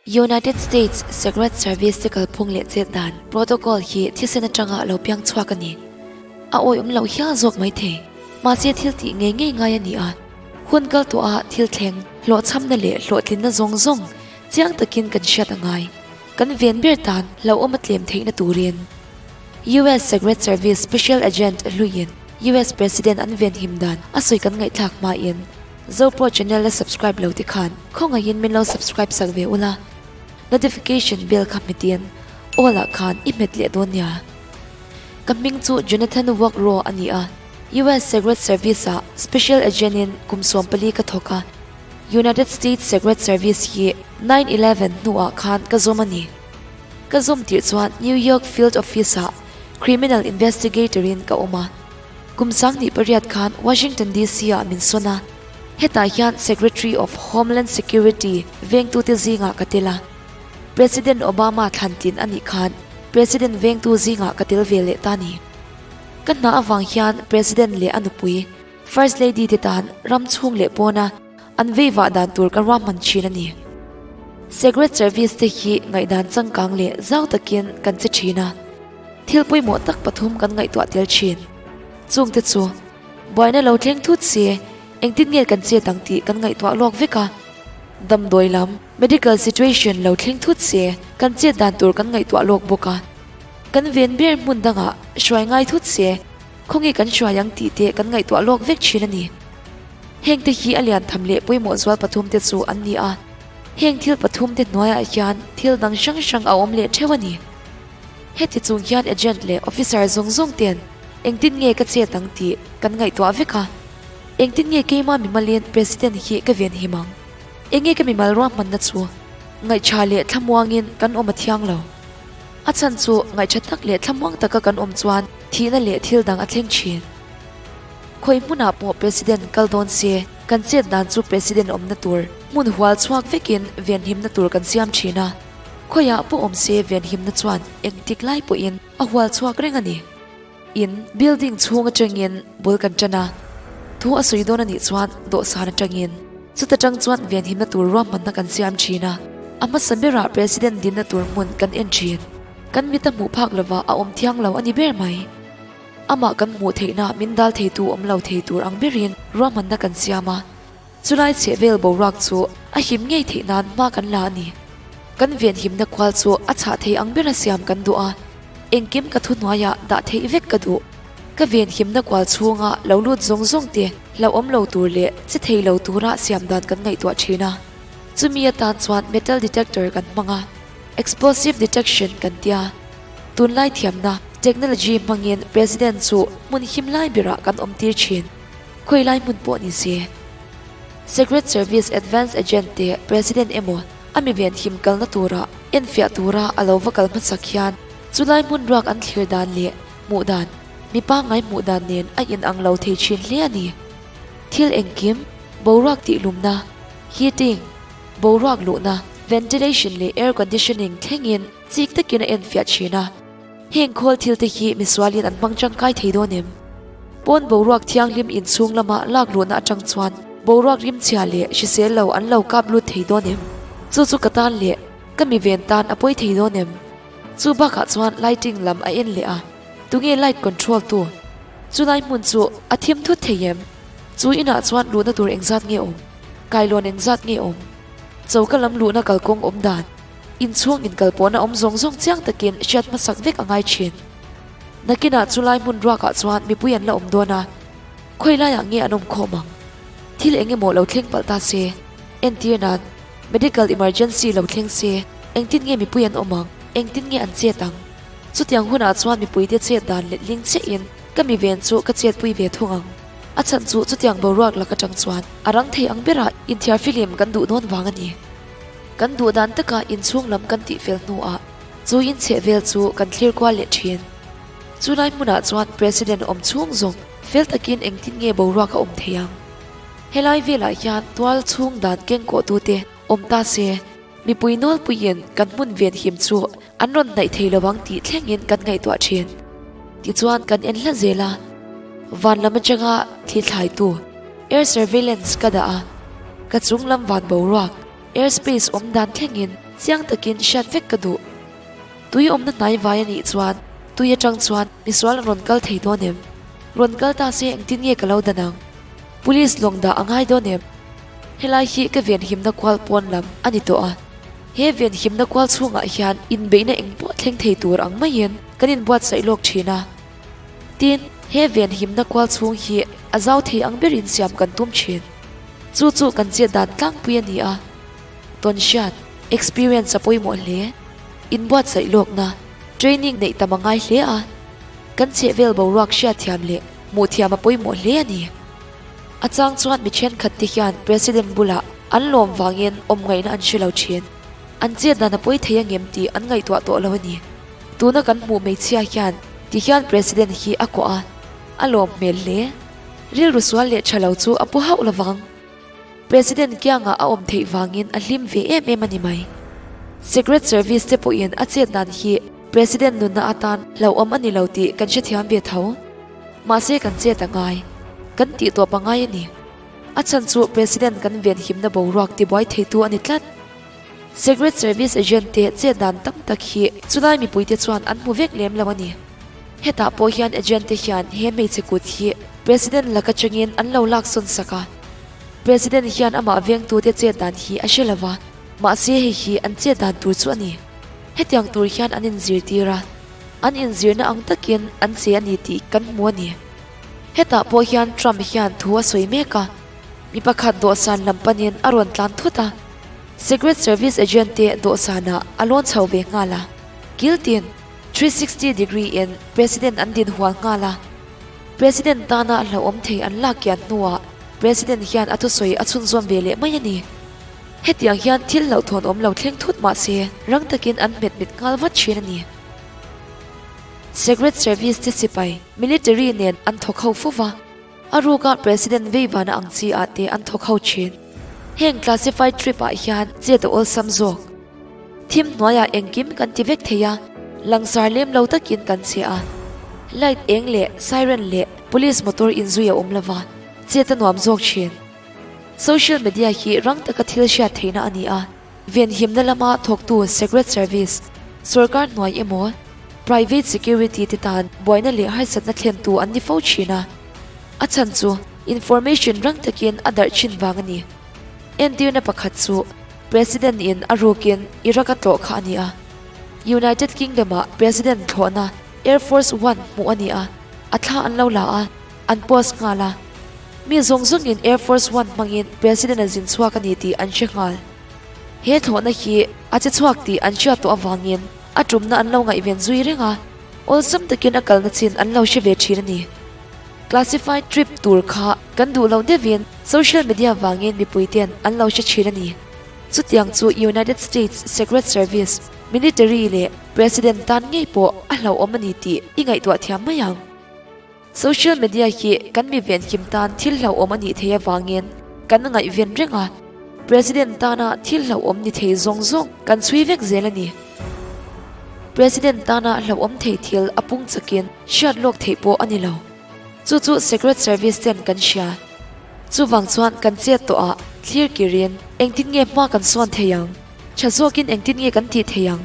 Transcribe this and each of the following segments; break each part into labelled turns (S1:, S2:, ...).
S1: United States Secret Service te kalphung leh chet dan protocol hi thisen atanga lo piang chhuak a ni. A awih awm loh hial zawk mai thei. Mahse thil tih ngei ngei ngai a ni a, hun kal tawh a thil thleng, hlawhchhamna leh hlawhtlinna zawng zawng chiang takin kan hriat a ngai. Kan ven ber tan hlauhawm a tlem theihna turin US Secret Service Special Agent hluiin US President an venhim dan a sawi kan ngaihthlak hmain Zopro channel la subscribe lo te khan khawngaihin min lo subscribe sak ve ula, notification bell kha hmetin all ah khan i hmet leh dawn nia. Ka hming chu Jonathan Wokro a ni a, US Secret Service ah Special Agent in kum 14 ka thawk a, United States Secret Service hi 9/11 hnuah khan ka zawm a ni. Ka zawm tirh chuan New York Field Office ah Criminal Investigator in ka awm a. Kum 28 khan Washington DC ah min sawn a, hetah hian Secretary of Homeland Security vengtute zingah ka tel a. President Obama thlan tlin a nih khan President vengtu zingah ka tel ve leh ta ni. Ka hna avang hian President leh a nupui, First Lady te tan ram chhung leh pawna an veivah dan tur ka ruahman thin a ni. Secret Service te hi ngaihdan changkang leh zau takin kan che thin a. Thil pawimawh tak pathum kan ngaihtuah tel thin. Chungte chu, buaina lo thleng thut se, engtin nge kan chet ang tih kan ngaihtuah lawk vek a. Damdawi lam, medical situation, lo thleng thut se, kan chet dan tur kan ngaihtuah lawk bawk a. Kan ven ber hmun dangah hruai ngai thut se, khawnge kan hruai ang tih te kan ngaihtuah lawk vek thin a ni. Hengte hi a lian tham leh pawimawh zual pathum te chu an ni a. Heng thil pathum te hnuaiah hian thil dang hrang hrang a awm leh theuh a ni. Heti chung hian agent leh officer zawng zawng ten engtin nge ka chet ang tih kan ngaihtuah vek a. Engtin nge keima mimalin President hi ka venhim ang? Enge ka mimal ruahmanna chu? Ngaihṭha leh thlamuangin kan awm a thiang lo. A chhan chu ngaihṭha tak leh thlamuang taka kan awm chuan thihna leh thil dang a thleng ṭhin. Khawi hmunah pawh President kal dawn se kan chet dan chu President awmna tur hmun hual chhuak vekin venhimna tur kan siam ṭhin a. Khawiah pawh awm se venhimna chuan engtik lai pawhin a hual chhuak reng a ni. In building chhung atangin bul kan tan a, thu a sawi dawn a nih chuan dawhsan atangin chuta tang chuan venhimna tur ruahmanna kan siam thin a, a hmasa berah President dinna tur hmun kan en thin. Kan mit a hmuh phak lova a awm thiang lo a ni ber mai. Amah kan hmuh theihna min dal theitu awm lo thei tur ang berin ruahmanna kan siam a. Chulai chhehvel boruak chu a him ngei theih nan hma kan la a ni. Kan venhimna kual chu a chhah thei ang bera siam kan duh a, engkim ka thuhnuaiah dah theih vek ka duh. Ka venhimna kual chhunga lo lut zawng zawng te hlauhawm lo tur leh che thei lo tura siam dan kan ngaihtuah thin a. Chumi atan chuan metal detector kan hmang a, explosive detection kan tia. Tunlai thiamna, technology, hmangin President chu hmun him lai berah kan awmtir thin. Khawi lai hmun pawh ni se, Secret Service Advance Agent te President emaw a mi ven him kalna tura enfiah tura a lo va kal hmasak hian chulai hmun ruak an thlir dan leh hmuh dan, mi pangngai hmuh dan nen a inang lo thei thin hle a ni. Thil engkim, boruak tihlumna, heating, boruak luhna, ventilation leh air conditioning thlengin chik takin a enfiah thin a. Heng khawl thil te hi misualin an hmang tangkai thei dawn em? Pawn boruak thianghlim inchhung lama lak luhna atang chuan boruak rimchhia leh hrisel lo an lo kap lut thei dawn em? Chu chu ka tan leh ka mi ven tan a pawi thei dawn em? Chu bakah chuan lighting lam a en leh a, tunge light control tu? Chulai hmun chu a thim thut thei em? Chu inah chuan luhna tur engzat nge awm? Kailawn engzat nge awm? Choka lam luhna kalkawng awm dan? Inchhung inkalpawhna awm zawng zawng chiang takin hriat hmasak vek a ngai thin. Nakinah chulai hmun ruakah chuan mipui an la awm dawn a, khawi laiah nge an awm khawm ang? Thil eng emaw lo thleng palh ta se, entir nan medical emergency lo thleng se, engtin nge mipui an awm ang, engtin nge an chet ang? Chutiang hunah chuan mipuite chet dan letling chiahin ka mi ven chu ka chetpui ve thung ang. A chhan chu chutiang boruak lak atang chuan a rang thei ang berah inthiar film kan duh dawn vang a ni. Kan duh dan taka inchhung lam kan tih fel hnuah chu inchheh vel chu kan thlir kual leh thin. Chulai hmunah chuan President awm chhung zawng fel takin engtin nge boruak a awm thei ang? Helai velah hian tual chhung dan keng kawhtute awm ta se, mipui nawlpuiin kan hmun ven him chu an rawn hnaih thei lo ang tih thlengin kan ngaihtuah thin. Tichuan kan en hla zel a, van lam atanga thli thlaitu air surveillance ka dah a, ka chung lam van boruak, air space, awm dan thlengin. Chiang takin hriat vek ka duh. Tui awmna hnai vai a nih chuan tui atang chuan misual an rawn kal thei dawn em? Rawn kal ta se engtin nge ka lo dan ang? Police lawng dah a ngai dawn em? Helai hi ka venhimna kual pawn lam a ni tawh a. He venhimna kual chhungah hian inbeihna engpawh thleng thei tur ang maiin kan inbuatsaih lawk thin a. Tin, he venhimna kual chhung hi a zau thei ang berin siam kan tum thin. Chu chu kan chet dan tlangpui a ni a. Tawnhriat, experience, a pawimawh hle. Inbuatsaih lawkna, training, neih tam a ngai hle a. Kan chhehvel boruak hriatthiam leh hmuhthiam a pawimawh hle a ni. A chang chuan mi thenkhat te hian President bulah an lawm vangin awm ngaihna an hre lo thin. An chet dan a pawi thei angem tih an ngaihtuah tawh lo a ni. Tuna kan hmuh hmeichhia hian ti hian President hi a kuah a, a lawm hmel hle. Rilru sual leh tha lo chu a pu hauh lovang. President kiangah a awm theih vangin a hlim ve em em a ni mai. Secret Service te pawhin a chet dan hi President nunna atan hlauhawm a ni lo tih kan hrethiam ve tho. Mahse kan chet a ngai. Kan tih tawp a ngai a ni. A chhan chu President kan venhimna boruak tibuai theitu a ni tlat. Secret Service agent te chet dan tam tak hi chulai mipuite chuan an hmu vek lem lo a ni. Hetah pawh hian agent te hian he hmeichhe kut hi President laka changin an lo laksawn sak a. President hian amah vengtute chet dan hi a hre lo va, mahse hei hi an chet dan tur chu a ni. Hetiang tur hian an inzirtir a, an inzirna ang takin an che a ni tih kan hmu a ni. Hetah pawh hian Trump hian thu a sawi mek a, mi pakhat dawhsan lam panin a rawn tlan thut a, Secret Service agent te dawhsanah a lawn chho ve nghal a, kiltin 360 degree in President an din hual nghal a. President tana hlauhawm thei an lak kian hnuah President hian a thusawi a chhunzawm ve leh mai a ni. Hetiang hian thil hlauhthawn awm lo thleng thut mah se rang takin an hmet mit nghal vat thin a ni. Secret Service te sipai, military, nen an thawk ho fo va, a ruka President veivana ang chi ah te an thawk ho thin. Heng classified trip ah hian chet a awlsam zawk. Thim hnuaiah engkim kan ti vek thei a, langsar lem lo takin kan che a. Light eng leh siren leh police motor inzui a awm lova, chet a nuam zawk thin. Social media hi rang taka thil hriat theihna a ni a, venhimna lama thawktu Secret Service, sorkar hnuai emaw, private security te tan buaina leh harsatna thlentu an ni fo thin a. A chhan chu information rang takin a darh thin vang a ni. Entirna pakhat chu President in a rukin Iraq a tlawh kha a ni a. United Kingdom ah President thlawhna Air Force One hmuh a ni a, a thla an lo la a, an post nghal a. Mi zawng zawngin Air Force One hmangin President a zin chhuak a ni tih an hre nghal. He thlawhna hi a che chhuak tih an hriat tawh avangin a tumna an lo ngaihven zui reng a, awlsam takin a kalna chin an lo hre ve thin a ni. Classified trip tur kha kan duh lo deuhin social media vangin mipui ten an lo hre thin a ni. Chutiang chu United States Secret Service, military leh President tan ngei pawh a hlauhawm a ni tih i ngaihtuah thiam mai ang. Social media hi kan mi venhim tan thil hlauhawm a nih theih avangin kan ngaihven reng a, President tana thil hlauhawm ni thei zawng zawng kan chhui vek zel a ni. President tana hlauhawm thei thil a pung chakin hriat lawk theih pawh a ni lo. Chu chu Secret Service ten kan hria. Chuvang chuan kan chet tawh ah thlir kirin engtin nge hma kan sawn thei ang? Tha zawkin engtin nge kan tih thei ang?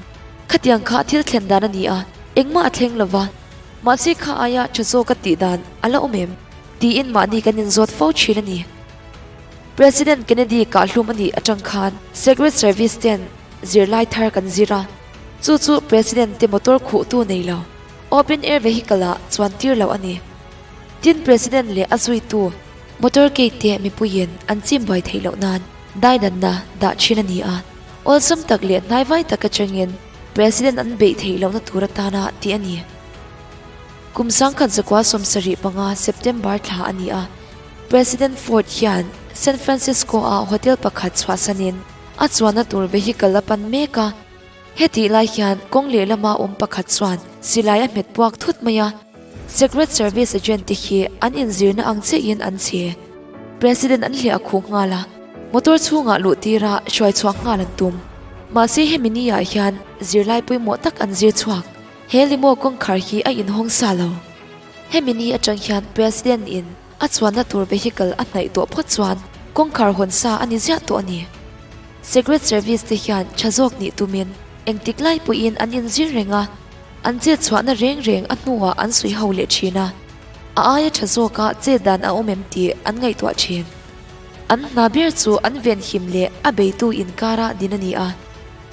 S1: Khatiang kha thil thlen dan a ni a, engmah a thleng lova. Mahse kha aia tha zawka tih dan a la awm em? Tiin mahni kan inzawt fo thin a ni. President Kennedy kahhlum a nih atang khan Secret Service ten zirlai thar kan zir a, chu chu President te motor khuhtu nei lo, open air vehicle ah chuan tir loh a ni. Tin President leh a zuitu motorcade te mipuiin an chim buai theih loh nan daidanna dah thin a ni a, awlsam tak leh hnaivai tak atangin President an beih theih lohna tur atana tih a ni. Kum 1975 September thla a ni a, President Ford hian San Francisco-a hotel pakhat chhuahsanin a chuanna tur vehicle a pan mek a. Hetih lai hian kawng lehlama awm pakhat chuan silai a hmet puak thut mai a. Secret Service agent te hi an inzirna ang chiahin an che. President an hliah khuh nghal a, motor chhungah luh tira hruai chhuak nghal an tum. Mahse hemi ni ah hian zirlai pawimawh tak an zir chhuak. He limo kawngkhar hi a inhawng sa lo. Hemi ni atang hian President in a chuanna tur vehicle a hnaih tawh phawt chuan kawngkhar hawn sa a ni ziah tawh a ni. Secret Service te hian tha zawk nih tumin engtik lai pawhin an inzir reng a, an chet chhuahna reng reng a hnuah an suih ho leh thin a, a aia tha zawka chet dan a awm em tih an ngaihtuah thin. An hna ber chu an venhim leh a beitu inkara din a ni a,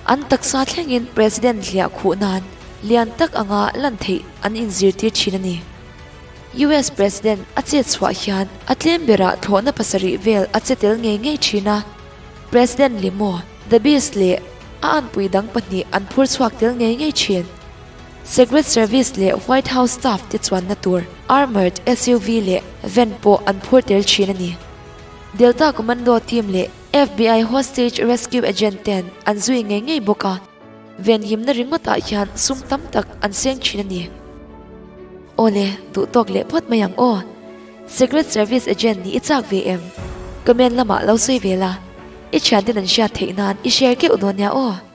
S1: an taksa thlengin President hliah khuh nan lian tak anga lan theih an inzirtir thin a ni. US President a chet chhuah hian a tlem berah thlawhna pasarih vel a che tel ngei ngei thin a, President Limo, The Beast leh a anpui dang pahnih an phur chhuak tel ngei ngei thin. Secret Service leh White House staff te chuanna tur armoured SUV leh van pawh an phur tel thin a ni. Delta Commando team leh FBI hostage rescue agent ten an zui ngei ngei bawk a, venhimna ringawtah hian sum tam tak an seng thin a ni. Awle, duh tawk leh phawt mai ang aw. Secret Service agent nih i chak ve em? Comment lamah lo sawi ve la, i thianten an hriat theih nan i share keuh dawn nia aw.